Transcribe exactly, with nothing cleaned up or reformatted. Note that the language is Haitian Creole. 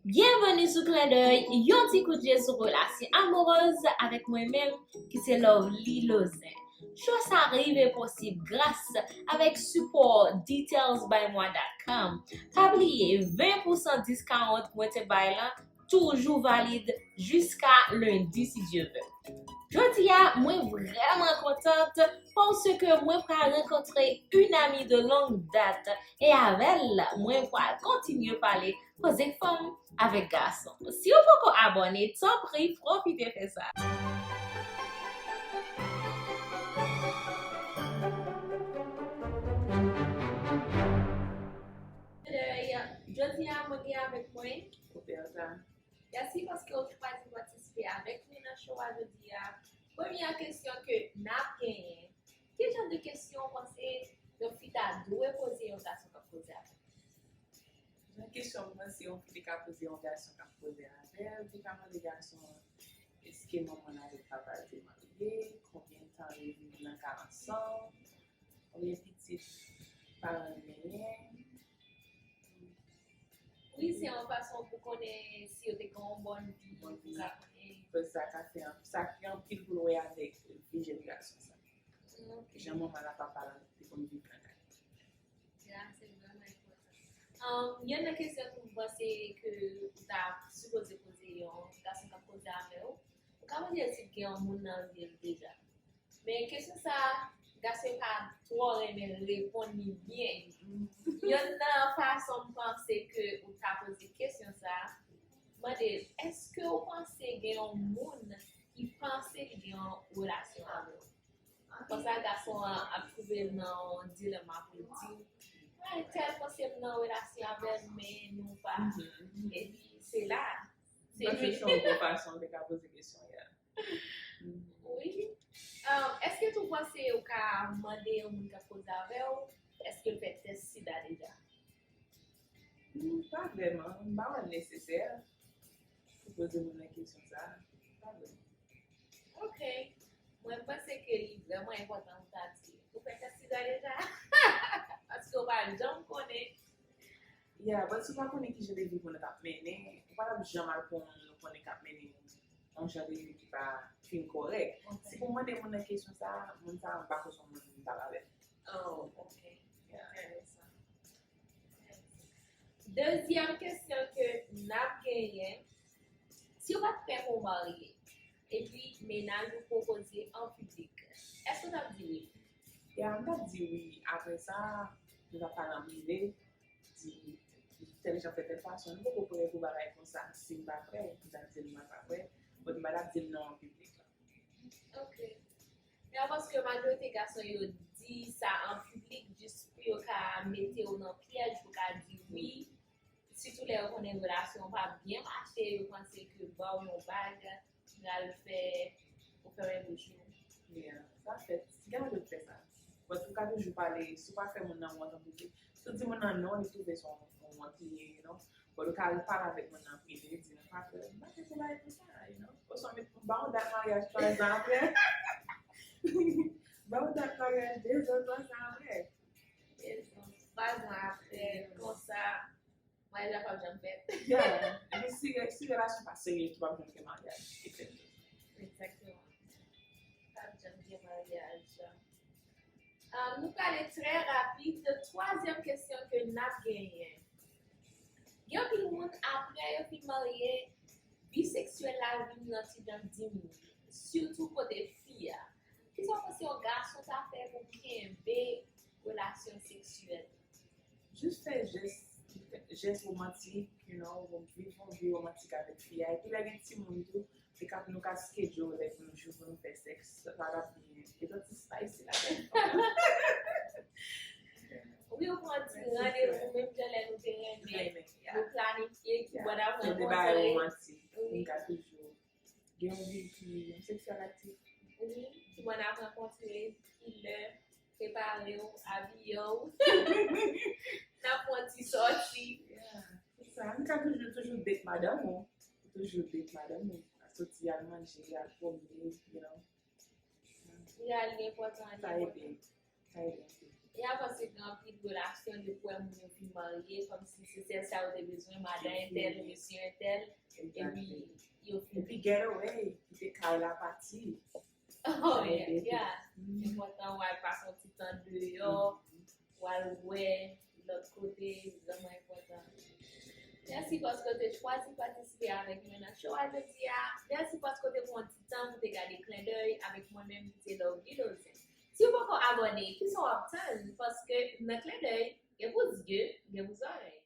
Byenveni sou Klendèy, yon ti kout je sou relasyon amourèz avèk mwen menm ki se Lovely Lausanne. Cho sa rive posib gras avèk sipò details by moi dot com. Pa bliye, ven pou san discount mwen te bay lan toujou valid jiska lendi si Dye vle. Jodi a, mwen vrèman kontant paske mwen pral rankontre une amie de longue date e avè l, mwen pral kontinye pale koze fanm avèk gason. Si w poko abòne, tanpri pwofite fè sa. Jodi a, mwen gen avèk mwen Roberta. Mèsi paske w chwazi patisipe avèk nou nan show a jodi a. Premyè kesyon ke n ap genyen, ki jan de kesyon w panse yon fi ta dwe poze yon gason k ap koze avè l? Jan kesyon m panse yon fi te ka poze yon gason k ap koze avè l, te ka mande gason an, èske manman l avèk papa l te marye, konbyen tan yo viv nan kay ansanm, konbyen pitit paran l genyen. Wi, se yon fason pou konnen si yo te gen yon bòn vi, pou ka konnen. Sa ka fè, sa gen anpil pou l wè avèk vi jèn gason sa. Ok. Jan manman l ak papa l te konn viv nan kay. Ya, se vrèman enpòtan. Um, youn nan kesyon ke m panse ke ou ta sipoze poze yon gason k ap koze avè w, ou ka mande l si l gen yon moun nan vi l deja. Men kesyon sa a, gason yo pa twò renmen reponn li byen. Youn nan fason m panse ke ou ta poze kesyon sa a, mande l, èske w panse gen yon moun ki panse li gen yon relasyon avè w? Konsa, gason an ap twouve l nan yon dilema pou l di, ah, entèl panse m nan relasyon avè l, men nou pa. Epi, se la. Se yon bon fason de ka poze kesyon, ya. Wi. Um, èske tou panse ou ka mande yon moun k ap koze avè w, èske l fè tès sida deja? Hmm, pa vrèman. M pa wè l nesesè pou poze moun nan kesyon sa a. Pa vrèman. Ok. Mwen panse ke li vrèman enpòtan pou ta di, ou fè tès sida deja? Paske ou pa janm konnen. Ya, but si w pa konnen ki jan de vi moun nan t ap mennen, ou pa t ap janm al pran yon moun ou konnen k ap mennen yon jan de vi ki pa fin kòrèk. Ok. Si pou mande moun nan kesyon sa a, moun sa a, m pa kwè se yon moun m t ap avè l. Oh, ok. Ya. Enteresan. Dezyèm kesyon ke n ap genyen, si w pa t prè pou w marye, epi mennaj ou pwopoze an piblik, èske w t ap di wi? Ya, m t ap di wi. Apre sa, nou t ap pale an prive, di, tèl jan fè tèl fason. Nou poko prè pou bagay konsa. Si m pa prè, m t ap di l mwen pa prè. But m pa t ap di l non an piblik la. Ok. Ya, paske majorite gason yo di sa an piblik jis pou yo ka mete w nan pyèj, pou ka di wi. Sitou lè yo konnen relasyon an pa byen mache, yo panse ke ba w yon bag pral fè ou fèmen bouch ou. Yeah, sa fèt. Gen moun ki fè sa. But ou ka toujou pale, si w pa fè moun nan wont an piblik, si w di moun nan non, li twouve se yon, yon wont li ye, you know. But ou ka pale avèk moun nan prive, di nou pa fè, m pa fè se bagay konsa, you know. Oswa met ba w dat maryaj twa zan apre. Ba w dat maryaj de zan, twa zan apre. De zan, twa zan apre, konsa, maryaj la p ap janm fèt. Yeah. Epi si, si relasyon pa serye, tou p ap janm gen maryaj. Exactly. Exactement. P ap janm gen maryaj. Ah, nou prale trè rapid. Twazyèm kesyon ke n ap genyen. Gen anpil moun, apre yo fin marye, vi seksyèl la vin nan ti jan diminye. Sitou kote fi a. Kisa w panse yon gason ta fè pou kenbe relasyon seksyèl? Jis fè jès, jès womantik, you know, viv yon vi womantik avèk fi a. Epi lè gen timoun tou, se k ap nou ka schedule lè pou nou jou pou nou fè sèks. Sa t ap byen. Gen yon ti spicy ladan. Wi, ou pran ti randevou, menm jan lè nou te renmen, nou planifye ki bò n ap rankontre. Womantik. Wi. Nou ka toujou gen yon vi ki, yon seksyèl aktif. Wi, ki bò n ap rankontre, ki lè, prepare w, abiye w. N ap fè yon ti sòti. Yeah. Se sa, nou ka toujou, toujou date madanm ou. Toujou date madanm ou. Soti al manje, al pwomne, you know. Li al li enpòtan, li enpòtan. Sa ede. Sa ede anpil. E avan se gen anpil relasyon depi wè moun yo fin marye, kòmsi se sèl sa yo te bezwen, madan entèl, mesye entèl, epi yo fin Epi get away, kite kay la pati. Oh yeah, yeah. Enpòtan w al pase yon ti tan deyò, w al wè lòt kote, vrèman enpòtan. Mèsi paske w te chwazi patisipe avèk mwen nan show a jodi a. Mèsi paske w te pran ti tan pou te gade Klendèy avèk mwen menm ki se Lovely Lozen. Si w poko abòne, kisa w ap tann? Paske nan Klendèy, gen pou zye, gen pou zòrèy.